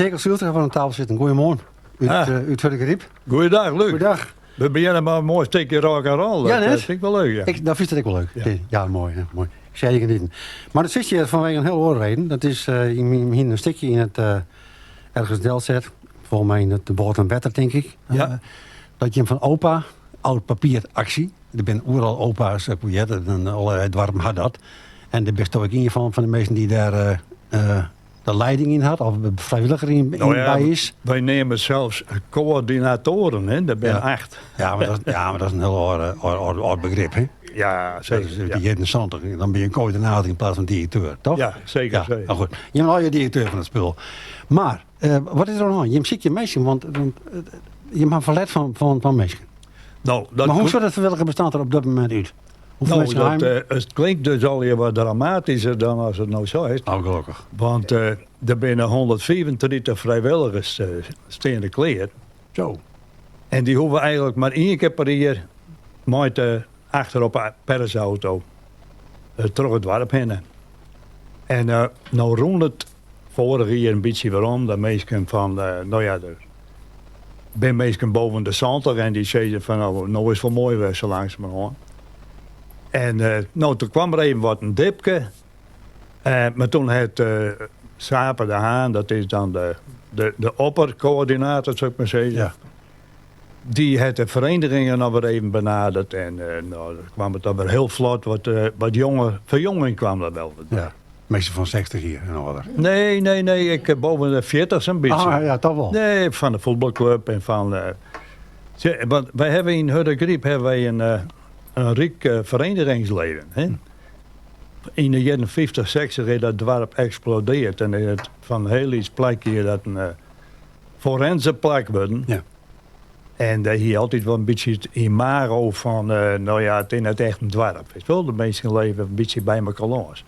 Teake Zylstra oan tafel sitten. Goeiemoarn. Út, Ah. út Hurdegaryp. Goeiedag, Luc. Goeiedag. We begjinne mei in moai stikje rock and roll. Ja, Dat net? vind ik wel leuk, ja. Ik, dat vind ik wel leuk. Ja. Ja, mooi. Hè, mooi. Ik zei je niet. Maar dat zit je vanwege een heel andere reden. Dat is in, in een stukje in het ergens delzet. Volgens mij in het de Boot en Wetter, denk ik. Ja. Dat je hem van opa, oud papieractie. Er zijn overal opa's, ik weet het, en allerlei dwarpen had dat. En daar ben ik een van de mensen die daar de leiding in had, of de vrijwilliger in Nou ja, bij is. Wij nemen zelfs coördinatoren, hè. Dat ben acht. Ja, maar dat, ja, maar dat is een heel oud begrip, hè? Ja, Dat zeker. is Ja. die jaren 70. Dan ben je een coördinator in plaats van directeur, toch? Ja, zeker, Ja, zeker. nou goed. Je bent al je directeur van het spul. Maar, wat is er aan de hand? Je ziet je meisje, want je mag verlet van mensen. Nou, dat Maar hoe zou dat vrijwilliger bestaan er op dat moment uit? Hoeveel Nou, mensen dat, geheim? het klinkt dus alweer wat dramatischer dan als het nou zo is. Oh, gelukkig. Want er binnen 134 vrijwilligers staan kleer. Zo. En die hoeven eigenlijk maar één keer per jaar met de achter op een persauto terug het dorp heen. En nou roept het vorig jaar een beetje weer om. De meesten van, nou ja, er zijn meesten boven de 70 en die zeiden van, nou, nou is het wel mooi weer zo langzamerhand. En nou, toen kwam er even wat een dipje. Maar toen het Sape de Haan, dat is dan de oppercoördinator, zou ik maar zeggen. Die had de verenigingen nog weer even benaderd. En nou, dan kwam het dan weer heel vlot. Wat jonge, verjonging kwam dat wel. Ja, meestal van 60 hier en ouder. Nee, nee, nee. Ik boven de 40 zo'n beetje. Ah, ja, toch wel. Nee, van de voetbalclub en van... want wij hebben in Hurdegaryp hebben wij een rijk verenigingsleven. Hè? In de jaren 50, 60 is dat dorp explodeerd. En is het van heel iets plekje dat een forense plek wordt. En daar hier altijd wel een beetje het imago van, nou ja, het is net echt een dorp. Weet je wel? De mensen leven een beetje bij elkaar langs.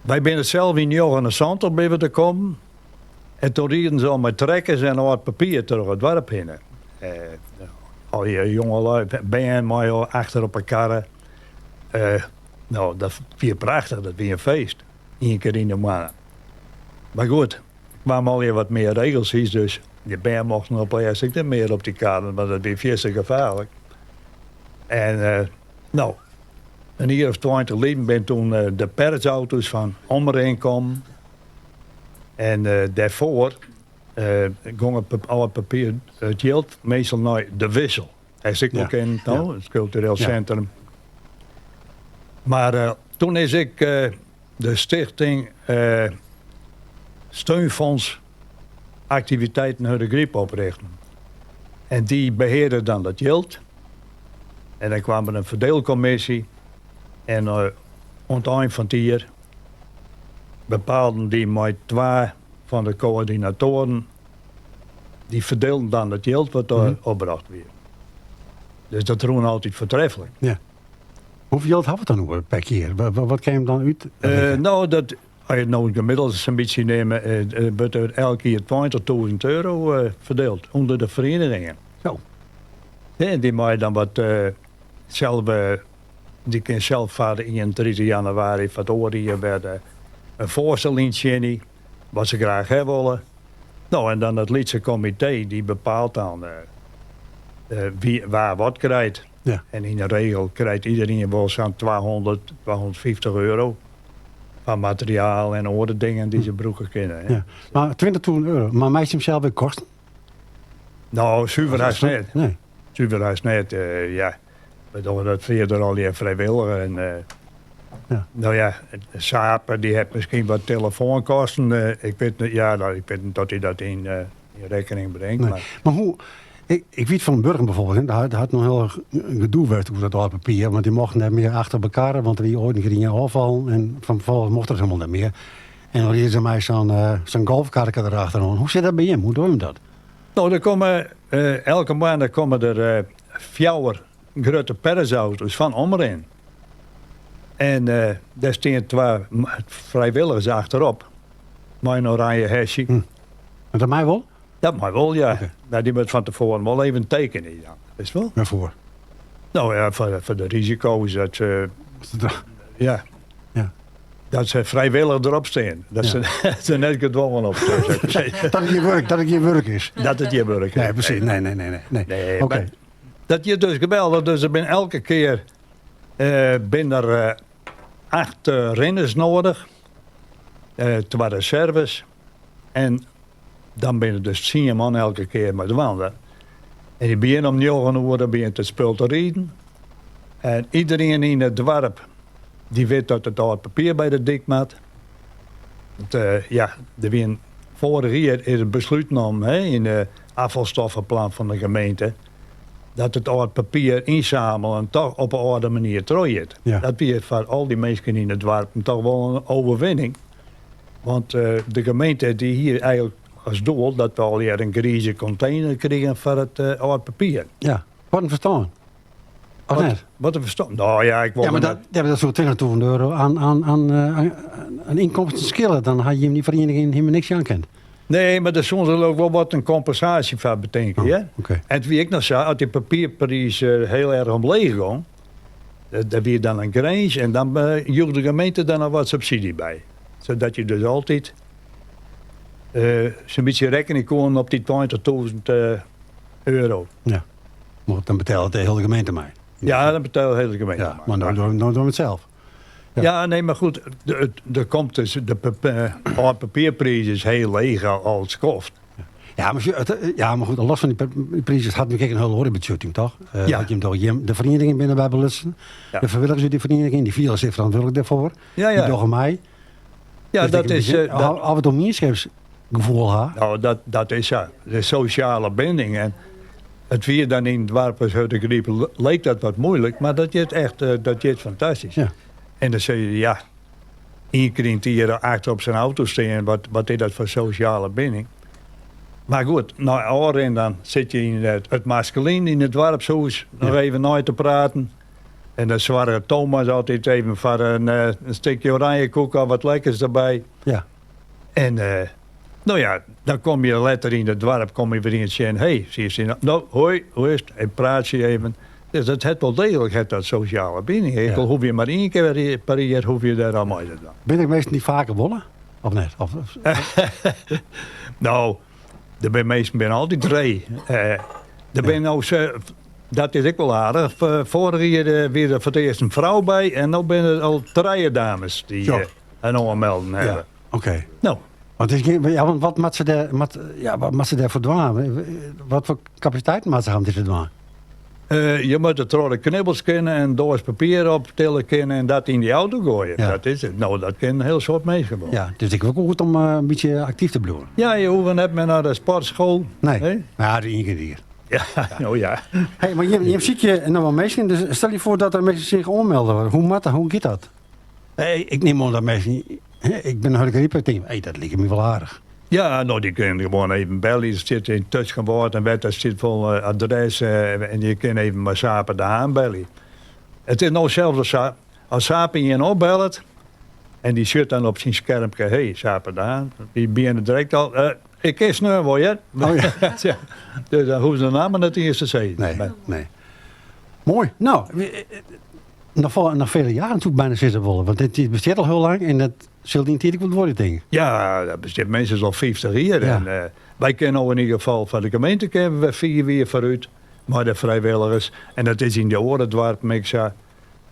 Wij zijn zelf in 79 bij te komen. En toen reden ze al met trekkers en al wat papier terug het dorp heen. Al die jongelui, ben maar achter op elkaar. Nou, dat was prachtig, dat was een feest. Eén keer in de maand. Maar goed, er kwamen alweer wat meer regels hier, dus de band mocht nog opeens niet meer op die kaarten, want dat was veel gevaarlijk. En een jaar of 20 geleden ben toen de persauto's van Omrin komen. En daarvoor ging het al het papier, het geld meestal naar de Wissel. Hij is ik ook in, nou, het cultureel centrum. Maar toen is ik de stichting Steunfonds Activiteiten Hurdegaryp oprichten. En die beheerde dan dat geld. En dan kwam er een verdeelcommissie. En aan het eind van het jaar bepaalden die met 2 van de coördinatoren, die verdeelden dan het geld wat daar opgebracht werd. Dus dat roen altijd voortreffelijk. Ja. Hoeveel geld hadden we dan over per keer? Wat kwam hem dan uit? Nou, dat, als je het nou gemiddeld eens een beetje neemt, wordt er elke keer 20.000 euro verdeeld onder de verenigingen. Ja, en die mag dan wat zelf, die kan zelf varen in 3 januari van het oor werd een voorstel inzien, wat ze graag hebben willen. Nou, en dan het Lietse comité die bepaalt dan wie waar wat krijgt. En in de regel krijgt iedereen wel zo'n 200, 250 euro van materiaal en andere dingen die ze gebruiken kunnen. Hè. Ja. Maar 20.000 euro, maar meisje hem zelf weer kosten? Nou, zuiver Dat haast is net. Nee. Zuiver haast net, ja. We doen dat verder al die vrijwilliger. En nou ja, Sapen die heeft misschien wat telefoonkosten. Ik weet niet, ja, nou, ik weet niet dat hij dat in rekening brengt. Nee. Maar, maar hoe, ik weet van Burgen bijvoorbeeld, hè, daar had nog heel erg gedoe werd over dat oud papier. Want die mochten net meer achter elkaar, want er die ooit een keer in afval. En van vervolgens mocht dat helemaal niet meer. En dan lieten ze mij zo'n golfkarretje erachter. Hoe zit dat bij hem? Hoe doe je hem dat? Nou, er komen elke maand komen er 4 grote persauto's van Omrin. En daar staan 2 vrijwilligers achterop. Met een oranje hesje. En dat mij wel? Dat mag wel, ja. Nou, die moet van tevoren wel even tekenen. Ja. Is wel? Waarvoor? Nou ja, voor de risico's. Dat ja. Dat se frijwillich derop stean. Dat se der net gedwongen op stean. Dat it gjin wurk, dat it gjin wurk is. Dat it gjin wurk is. Nee, precies. Nee, nee, nee. Nee. Nee, Oké. Dat is dus geweldig. Dus der bin elke kear bin der acht rinners noadich. Twa reserves. En dan binne der dus tsien man elke kear mei dwaande. En dy begjinne om njoggen oere begjint it spul te riden. En iederien yn it doarp dy wit dat it âld papier by de dyk moat. Want ja, der wie foarich jier is it beslút nommen hè, yn de afvalstoffenplan fan de gemeente dat it âld papier ynsamelen toch op 'e âlde manier trochgiet. Ja. Dat wie foar al dy minsken yn it doarp toch wol in overwinning. Want de gemeente dy hie eigenlik as doel dat we allegear in grize kontener krigen foar it âld papier. Ja, wat in ferstân. Of net? Wat in ferstân? Nou ja, ik wol Ja, maar dat, ja, maar dat soe 20.000 euro aan ynkomsten skele. Dan ha jim dy feriening helemaal niks jaan kind. Nee, mar dêr soene se ek wol wat in kompensaasje foar betinke. Oh, hè? oké. En it wie ek noch sa, as dy papierpriis hiel erch omleech gong, der wie dan in grins en dan joech de gemeente der noch wat subsydzje by. Sadat je dus altyd sa'n bytsje rekkenje koenen op dy 20.000 euro. Ja, mar dan betellet de hiele gemeente mei. Ja, dan betellet de hiele gemeente Ja, mei. mar dan dogge we it sels. Ja. Ja, nee, mar goed, der komt dus, de âld papierpriis is hiel leech al it skoft. Ja, mar, ja, mar goed, los fan dy priis, it hat natuerlik ek in hiel oare betsjutting, toch? Ja. Wat jim dogge, jim, de ferieningen binne derby belutsen. Ja. De frijwilligers út dy feriening, dy fiele sich ferantwurdlik dêrfoar. Ja, ja. Dy dogge mei. Ja, Dus dat ik- is, dat As we it om mienskipsgefoel ha. Nou, dat is sa. De sosjale binding. En it wie dan yn it doarp as Hurdegaryp leek dat wat moeilik, mar dat giet echt, dat giet fantastysk. Ja. En dan sizze je, ja, ien kear yn it jier achter op syn auto stean, wat is dat foar sosjale binding? Mar goed, nei ôfrin dan sit je yn it Maskelyn yn it doarpshûs noch even nei te praten. En dan soarget Thomas altyd even foar in stikje oranjekoek of wat lekkers derby. Ja. En no ja, dan kom je letter yn it doarp kom je wer ien tsjin. Hey, zie je, no, hoi, hoe is it? En praat je even. Dus dat hat wol deeglik hat dat sosjale bining. Ek al hoef je mar ien kear per jier hoef je dêr oan mei te dwaan. Binne der minsken dy't faker wolle? Of net? Of, No, der binne minsken binne altyd ree. Der binne no, dat is ek wol aardich, foarich jier wie der foar it earst in frou by en no binne der al trije dames dy't in oanmelden hawwe. Ja, oké. No. Want, is gjin, ja, want wat moat se dêr, moat, ja, wat moat se dêrfoar dwaan? Wat foar kapasiteit moat se ha om dit te dwaan? Je moatte troch de knibbels kinne en doas papier optille kinne en dat yn dy auto goaie. Ja. Dat is it. No, dat kin in hiel soad minsken wol. Ja, dus ek wol goed om in bytsje aktyf te bliuwen. Ja, je hoege net mear nei de sportschool. Nee. Nee? Ja, de ien kear jier. Ja, no ja. Hey, mar jim, jim sykje noch wol minsken, dus stel je foar dat der minsken sich oanmelde. Hoe moat dat, hoe giet dat? Hey, ik nim oan dat minsken, ik bin in Hurdegaryper, ik tink, hey, dat liket my wol aardich. Ja, no, dy kinne gewoan even belje. Der stiet yn Tusken Wâld en Wetter stiet wol adres en je kinne even mei Sape de Haan belje. It is no sels sa, as Sape ien opbellet en dy sjocht dan op syn skermke, hey, Sape de Haan, dy begjinne direkt al, ik kin sneon wol, hear. Oh, ja. Ja, dus dan hoege se de namme net iens te sizzen. Nee, nee. Moai. No, noch, noch fele jaren soe ik byna sizze wolle, want dit bestiet al hiel lang en dat sil dyn tiid ek wol duorje, tink ik. Ja, dat bestiet minstens al 50 jier. Ja. En wy kinne no yn ieder gefal foar de gemeente kinne we 4 jier foarút mei de frijwilligers. En dat is yn de oare doarpen ek sa.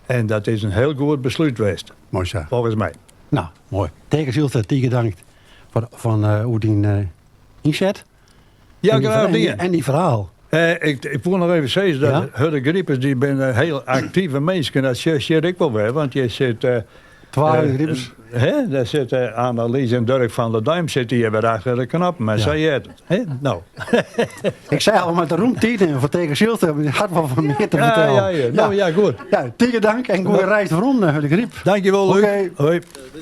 En dat is in hiel goed beslút west. Moai sa. Folgens my. No, moai. Teake Zylstra, tige dank foar, fan, oer dyn ynset. Ja, En dy graach en dy- dien. En dyn ferhaal. Ik woe noch even sizze dat Ja? Hurdegripers dy binne hiel aktive minsken. Dat sjochst hjir ek wol wer, want hjir sit... Twa Hurdegripers. Hè? Dêr sitte Annelies en Durk van der Duim sitte hjir wer achter de knoppen. En Ja. sa heart it. Hè? No. Ik sei al, mar rûm tiid yn foar Teake Zylstra, mar dy hat wol wat mear te Ja, fertellen. ja, ja. No, ja, goed. Ja, tige dank en goede reis werom nei Hurdegaryp. Dankjewol, Luc. Oké. Hoi.